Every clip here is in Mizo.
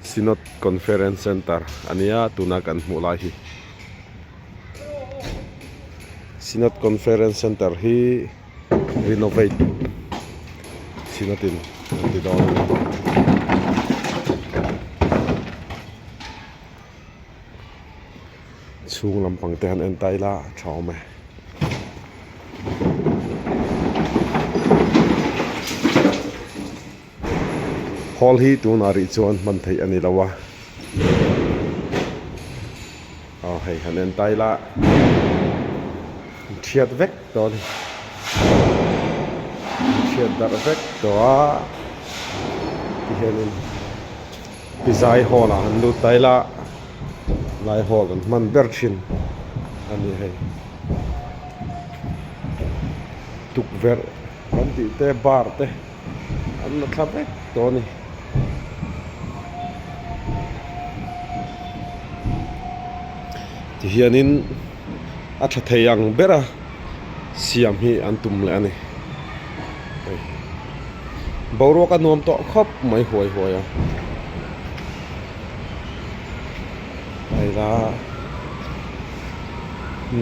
Synod Conference Centre a nia tuna kan hmuh lai hi. Synod Conference Centre hi renovate Synod in an ti dawn a ni. Chhung lampang te han en ta ila a tha awm e. Hall hi tunah rih chuan hman theih a ni lo a. Aw hei han en ta ila thiat vek tawh a ni. Thiat darh vek tawh a tihianin Pizai hall ah han lut ta ila lai hall an hman ber thin a ni hei. Tukverh kan tih te bar te an la thla vek tawh a ni. Tihianin a tha thei ang bera siam hi an tum leh a ni. Hei boruak a nuam tawh khawp mai huai huai a. Hei la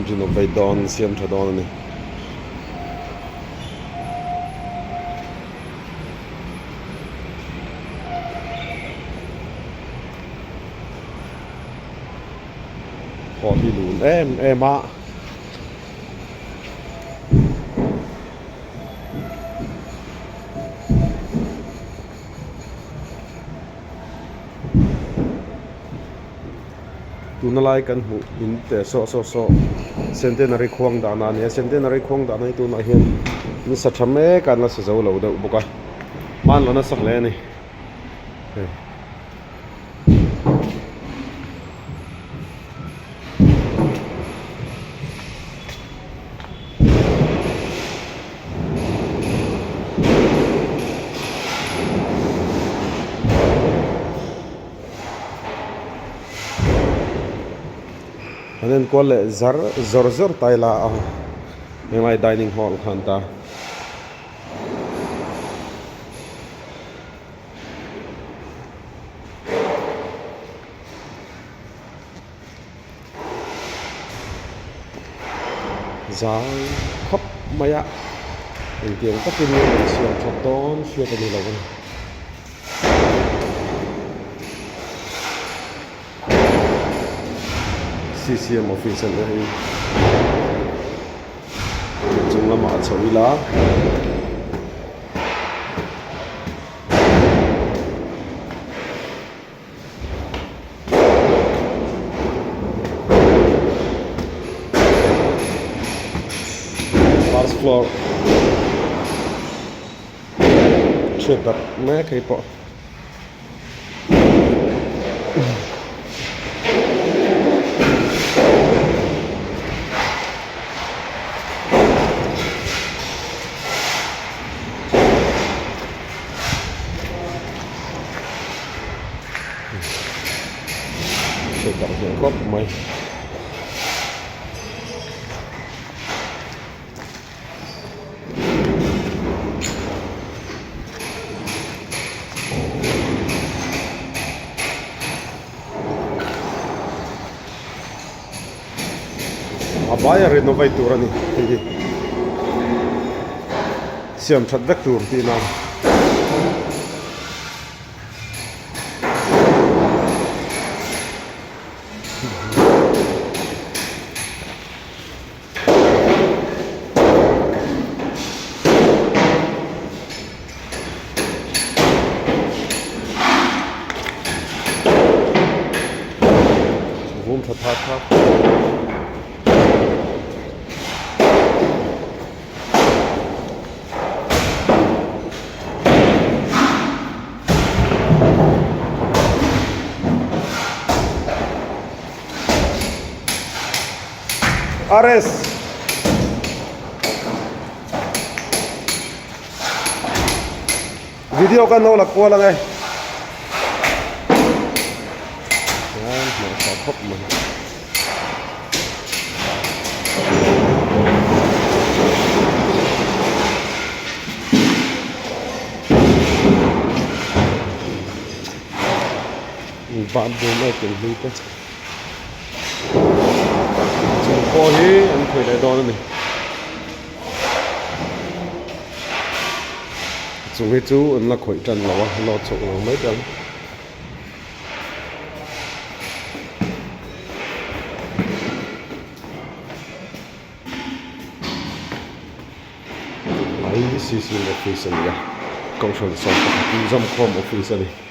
renovate dawn siam tha dawn a ni. Haw hi lun em em a. Tuna lai kan hmuh in teh saw saw saw centenary khuang dahna a ni a centenary khuang dahna hi tunah hian an sa tha mek a an la sa zo lo deuh bawk a hman lo nasa hle a ni hei. An enkual leh zar zawr zawr ta ila a henglai dining hall khan ta. Zang khawp mai a engtiang takin nge an siam that dawn hriat a ni lo a ni. C_C_M office a nia hei chung lamah a chho ila. First floor chhiat darh mek hei pawh. Chhiat darh hmel khawp mai. A vai a renovate tur a ni hei hi siam that vek tur tihna a ni. Vum tha tha tha. Ares. Video kan lo la kual ang e. Chuan hmuh tha khawp mai. Bathroom a ken hlui te chung pawh hi an khawih leh dawn a ni chung hi chu an la khawih tan lo a lawt chhoh lo mai te ang. ICC office a ni a kohhran sawm pakhat in zawmkhawm office a ni.